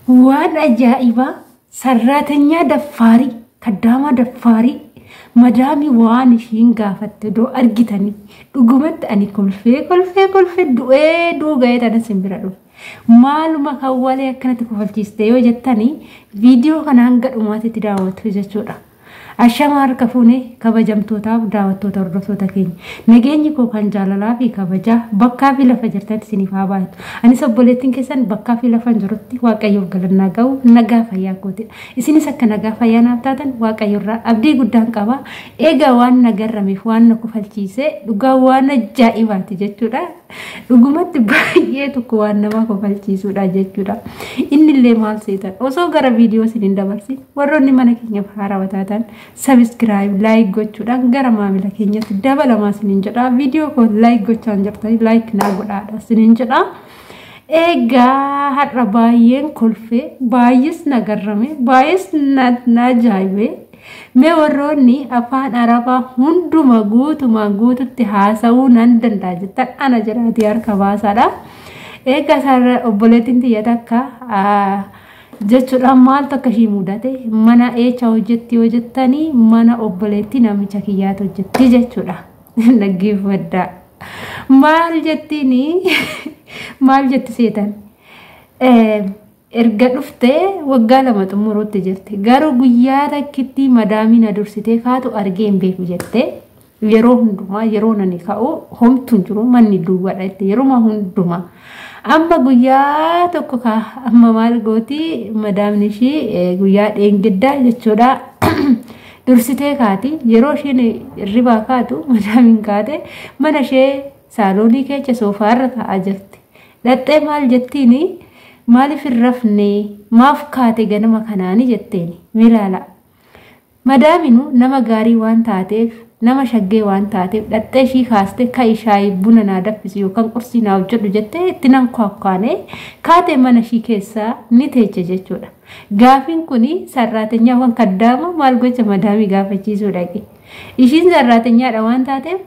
Waan ajaa'ibaa sarraatanyaa daffaarii kaddaamaa daffaarii madaamii waan ishiin gaafatte doo argitanii dhugumatti ani kolfee kolfee kolfee du'ee duuga'ee tana simbira dhufe. Maaluma kan walee akkanatti kofalchiiste yoo jettanii viidiyoo kana hanga dhumaatitti daawwattu jechuudha. Ashama harka fuunee kabajamtootaaf daawwattoota hordoftoota keenya. Nageenyi koo kan jaalalaa fi kabajaa bakkaa fi lafa jirtanitti isiniif haa baay'atu. Anis obboleettiin keessan bakkaa fi lafa jirutti Waaqayyoof galannaa ga'u nagaa fayyaa kootidha. Isinis akka nagaa fayyaa naaf taatan Waaqayyoorraa abdii guddaan qaba. Egaa waan na garrameef waan na kofalchiise dhugaa waan ajaa'ibaati jechuudha. Dhugumatti baay'ee tokko waan nama kofalchiisudha jechuudha. Innillee maal seetan osoo gara viidiyoo isin hin dabarsin warroonni mana keenyaaf haarawaa taatan subscribe like gochuudhaan gara maamila keenyatti dabalamaa isiniin jedha. Viidiyoo koo like gochaa hin jirtanii like naa godhaadha isiniin jedha. Egaa har'a baay'een kolfee baay'ees na garrame baay'ees na ajaa'ibe. Mee warroonni afaan Arabaa hunduma guutumaan guututti haasa'uu nan danda'a jettan ana jedhaatii harka baasaadha. Egaa sarara obboleettiin tiyya takka jechuudha maaltu akka ishii mudate mana eecha hojjetti yoo jettanii mana obboleettii namicha kiyyaatu hojjetti jechuudha. Dhaggeeffadhaa. Maal jettiini maal jetti seetan? Erga dhuftee waggaa 2 xumuruutti jirti. Garuu guyyaa takkitti madaamii na dursitee kaatu argee hin beeku jettee yeroo hundumaa yeroo nani ka'u homtu hin jiru manni duwwaadha jette yeroo hundumaa. Amma guyyaa tokko amma maal gooti madaamni ishii guyyaa dheengaddaa jechuudha. Dursitee kaati yeroo isheen hirribaa kaatu madaamiin kaate mana ishee saaloonii keessa soofaarra taa'aa jirti. Dhaxxee maal jettiini maaliif hin rafne maaf kaate ganama kanaani jetteeni milaala. Madaaminu nama gaarii waan taateef nama shaggee waan taateef dhaxxee ishii kaaste ka'i shaayii buna naa danfisi yookaan qursii naa hojjedhu jettee itti nan kwaakwaane kaatee mana ishii keessaa ni teeche jechuudha. Gaafiin kuni sarraatenyaa waan kaddaama maal gocha madaamii gaafachiisuu dhaqe. Ishiin sarraatenyaadha waan taateef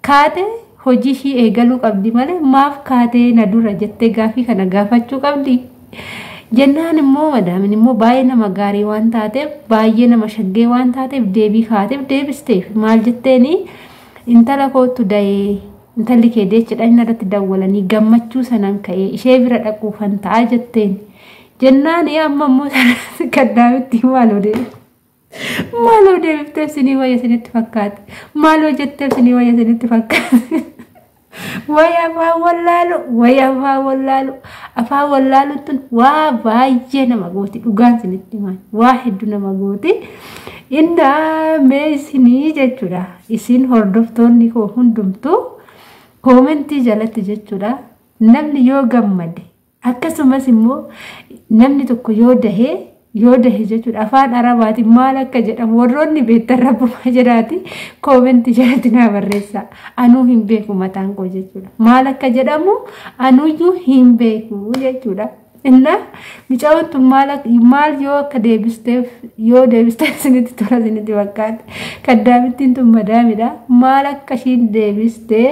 kaatee hojii ishii eegaluu qabdi malee maaf kaatee na dura jettee gaafii kana gaafachuu qabdi. Jennaan immoo madaamin immoo baay'ee nama gaarii waan taateef baay'ee nama shaggee waan taateef deebii kaateef deebisteef maal jetteeni intala kootu da'ee intalli kee deechidha inni irratti dawwalanii gammachuu sanaan ka'ee ishee bira dhaquufan ta'a jetteen. Jennaan amma immoo kaddaamitti maaloo deebifte maaloo deebifteef sinii wayya isinitti fakkaate maaloo jetteef sinii wayya isinitti fakkaate. Wayi afaan wallaalu wayi afaan wallaalu afaan wallaaluun tun waa baay'ee nama gooti dhugaan isinitti himaa waa hedduu nama gooti. Innaa mee isinii jechuudha isin hordoftoonni koo hundumtuu koomentii jalatti jechuudha namni yoo gammade akkasumas immoo namni tokko yoo dahee yoo dahe jechuudha afaan arabaatiin maal akka jedhamu warroonni beektan rabbuma jedhaati koomentii jalatti naa barreessa anuu hin beeku mataan koo jechuudha maal akka jedhamu anuyyuu hin beeku jechuudha. Innaa mucaan tun maal yoo akka deebisteef yoo deebisteef isinitti tola isinitti fakkaate kaddaamittiin tun madaamidha maal akka ishiin deebistee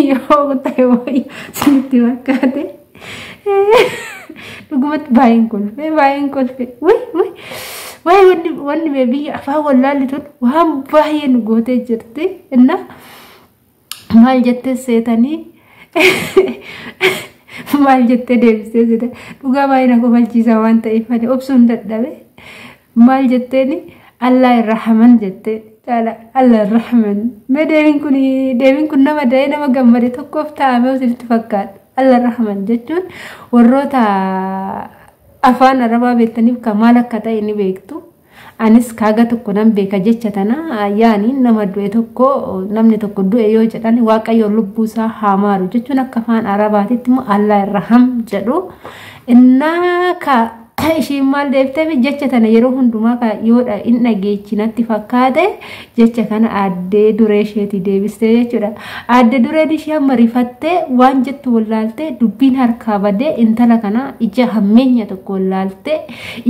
yoo ta'e wayii isinitti fakkaate. Dhugumatti baay'een kolfe baay'een kolfe wayi wayi wayi wanni mee biyya afaan wallaalli tun waan baay'ee nu gootee jirti. Innaa maal jettee seetanii maal jettee deebistee seetan dhugaa baay'ee na kofalchiisa waan ta'eef ani obsuun dadhabe maal jetteeni Allah irrahaman jettee Allah irrahaman mee deebiin kun nama da'ee nama gammade tokkoof taa'amee isinitti fakkaata. Allah irrahaman jechuun warroota afaan arabaa beektaniif kan maal akka ta'e ni beektu. Anis kaaga tokko nan beeka jecha tana yaani nama du'e tokko namni tokko du'e yoo jedhan Waaqayyo lubbuu isaa haa maaru jechuun akka afaan arabaatitti immoo Allah irraham jedhu. Innaa ka ishiin maal deebiteef jecha tana yeroo hundumaa yoo hin dhageechi natti fakkaate jecha kana aaddee duree isheetii deebistee jechuudha. Aaddee dureen ishee amma rifattee waan jettu wallaaltee dubbiin harkaa badee intala kana ija hammeenya tokko wallaaltee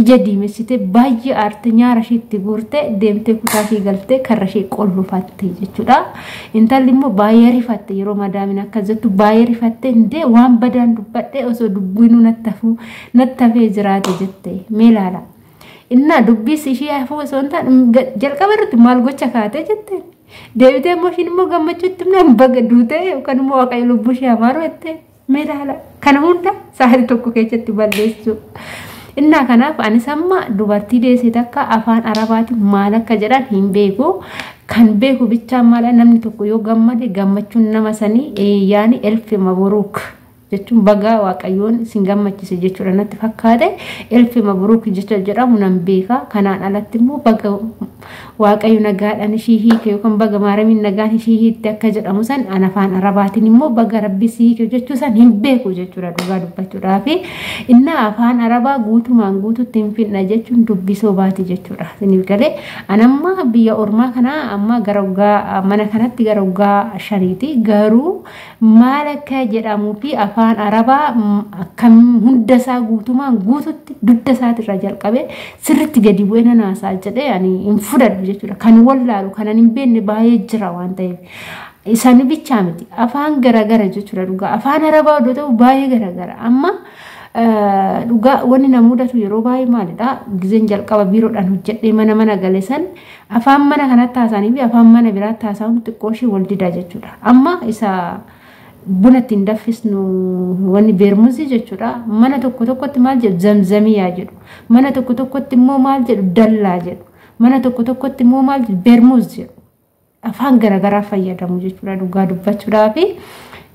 ija diimessitee baay'ee aarte nyaara isheetti guurtee deemtee kutaa ishee galtee karra ishee qollufatte jechuudha. Intalli immoo baay'ee rifatte yeroo madaamin akkas jettu baay'ee rifatte hindee waan badaan dubbadhee osoo dubbiinuu natti hafee jiraate jette mee ilaala. Innaa dubbiis ishee hafuu osoo hin taane jalqaba irratti maal gocha kaatee jette. Deebitee immoo ishiin immoo gammachuutti himnaan baga duutee yookaan immoo Waaqayyo lubbuu ishee hamaaru jette mee ilaala. Kana hunda sa'aatii tokko keessatti balleessu. Innaa kanaaf anis amma dubartii deesse takka afaan Arabaatiin maal akka jedhan hin beeku. Kan beeku bichaa maal namni tokko yoo gammade gammachuun nama sanii yaani elfi mabruuk jechuun bagaa Waaqayyoon isin gammachise jechuudha natti fakkaate. Elfi mabruuk jecha jedhamu nan beeka. Kanaan alatti immoo baga Waaqayyo nagaadhaan ishii hiike yookaan baga maaramiin nagaan ishii hiitte akka jedhamu san an afaan Arabaatiin immoo baga Rabbi si hiike jechuu san hin beeku jechuudha dhugaa dubbachuudhaaf. Innaa afaan Arabaa guutumaan guututti hin finna jechuun dubbisoo baati jechuudha. Isiniif galee an amma biyya ormaa kana amma gara waggaa mana kanatti gara waggaa 5ti garuu maal akka jedhamuu fi afaan Arabaa akkam hunda isaa guutumaan guututti dugda isaatirraa jalqabee sirriitti gadi bu'ee nan haasa'a jedhee ani hin fudhadhu jechuudha. Kan wallaalu kanan hin beekne baay'ee jira waan ta'eef. Isaan bichaa miti afaan garagara jechuudha dhugaa afaan Arabaa odoo ta'u baay'ee garagara. Amma dhugaa wanni na mudatu yeroo baay'ee maalidha gizeen jalqaba biiroodhaan hojjedhee mana mana gale san afaan mana kanatti haasa'anii fi afaan mana biraatti haasa'uun xiqqoo ishee wal dida jechuudha. Amma isa buna ittiin danfisnu wanni beermuzii jechuudha. Mana tokko tokkotti maal jedhu zamzamiyaa jedhu. Mana tokko tokkotti immoo maal jedhu dallaa jedhu. Mana tokko tokkotti immoo maal jedhu beermuz jedhu. Afaan garaagaraa fayyadamu jechuudha dhugaa dubbachuudhaaf.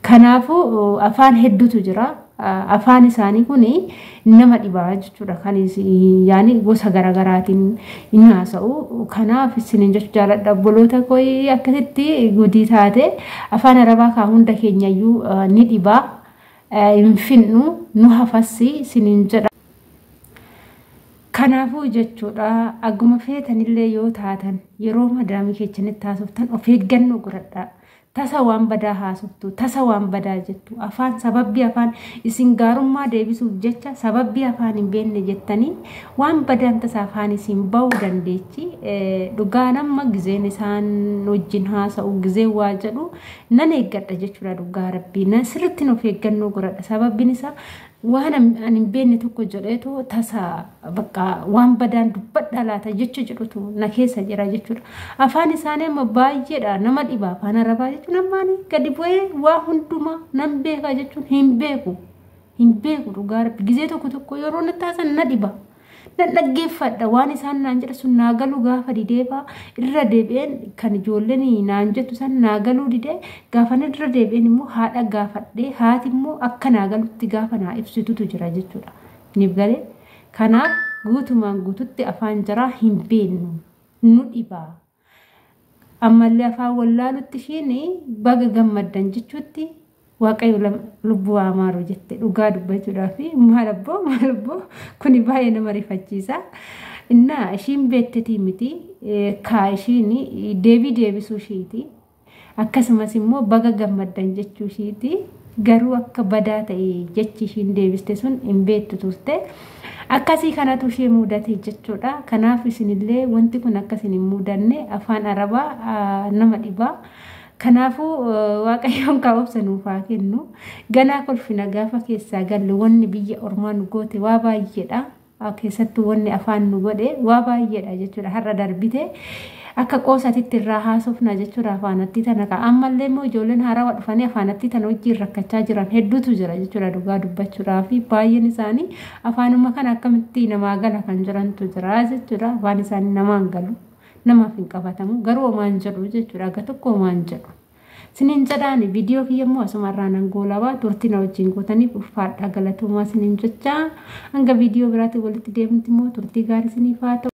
Kanaafuu afaan hedduutu jira. Afaan isaanii kun nama dhibaa jechuudha. Kan yaani gosa garaagaraatiin hin haasa'u. Kanaaf isiniin jechuu jaaladha. Obboloota koo akkasitti gudii taate afaan Arabaa kaa hunda keenyayyuu ni dhibaa. Hin finnu nu hafassi isiniin jedha. Kanaafuu jechuudha akkuma feetanillee yoo taatan yeroo madaamii keessanitti haasoftan of eeggannoo godhadhaa. Tasa waan badaa haasoftu, tasa waan badaa jettu, afaan sababbii afaan isin gaarummaa deebisuuf jecha sababbii afaan hin beekne jettanii waan badaan tasa afaan isin ba'uu dandeechi. Dhugaan amma gizeen isaan wajjin haasa'u gizeen waa jedhu nan eeggadha jechuudha dhugaa Rabbii. Nan sirriitti of eeggannoo godhadha. Sababbiin isaa waan ani hin beekne tokko jedheetu tasa bakka waan badaan dubbadha laata jecha jedhutu na keessa jira jechuudha. Afaan isaanii amma baay'eedha nama dhiba afaan Arabaa jechuun amma ani gadi bu'ee waa hundumaa nan beeka jechuun hin beeku. Hin beeku dhugaa Rabbi gizee tokko tokko yeroo natti haasan na dhiba. Nan dhaggeeffadha waan isaan naan jedha sun naa galuu gaafa didee fa'aa irra deebi'een kan ijoolleen naan jettu san naa galuu didee gaafa irra deebi'een immoo haadha gaafadhee haati immoo akka naa galutti gaafa naa ibsitutu jira jechuudha. Niif galee kanaaf guutumaan guututti afaan jaraa hin beeknu nu dhibaa. Ammallee afaan wallaalutti ishiin baga gammaddan jechuutti Waaqayyo lubbuu haa maaru jette dhugaa dubbachuudhaaf maal abboo maal abboo kuni baay'ee nama rifachiisa. Innaa ishiin beektetii miti kaa ishiin deebii deebisuu ishiiti. Akkasumas immoo baga gammaddan jechuu ishiiti. Garuu akka badaa ta'e jechi ishiin deebiste sun hin beektu turte. Akkasii kanatu ishee mudate jechuudha. Kanaaf isinillee wanti kun akka isin hin mudanne afaan Arabaa nama dhibaa. Kanaafuu Waaqayyoon kaa obsa nuuf haa kennu. Ganaa kolfina gaafa keessaa galle wanni biyya ormaa nu goote waa baay'eedha. Keessattuu wanni afaan nu godhe waa baay'eedha jechuudha. Har'a darbite akka qoosatitti irraa haasofna jechuudha afaanatti tana ka'a. Ammallee immoo ijoolleen haarawaa dhufanii afaanatti tana wajjin rakkachaa jiran hedduutu jira jechuudha dhugaa dubbachuudhaa fi baay'een isaanii afaanuma kana akkamitti namaa gala kan jirantu jira jechuudha. Afaan isaanii namaan galu. Namaaf hin qabatamu garuu homaan jedhu jechuudha aga tokko homaan jedhu. Sinin jedhaani viidiyoo kiyya immoo asumarraa nan goolabaa turtii na wajjin gootaniif ulfaadhaa galatoomaa sinin jechaa hanga viidiyoo biraatti walitti deemnutti immoo turtii gaarii siniif haa ta'u.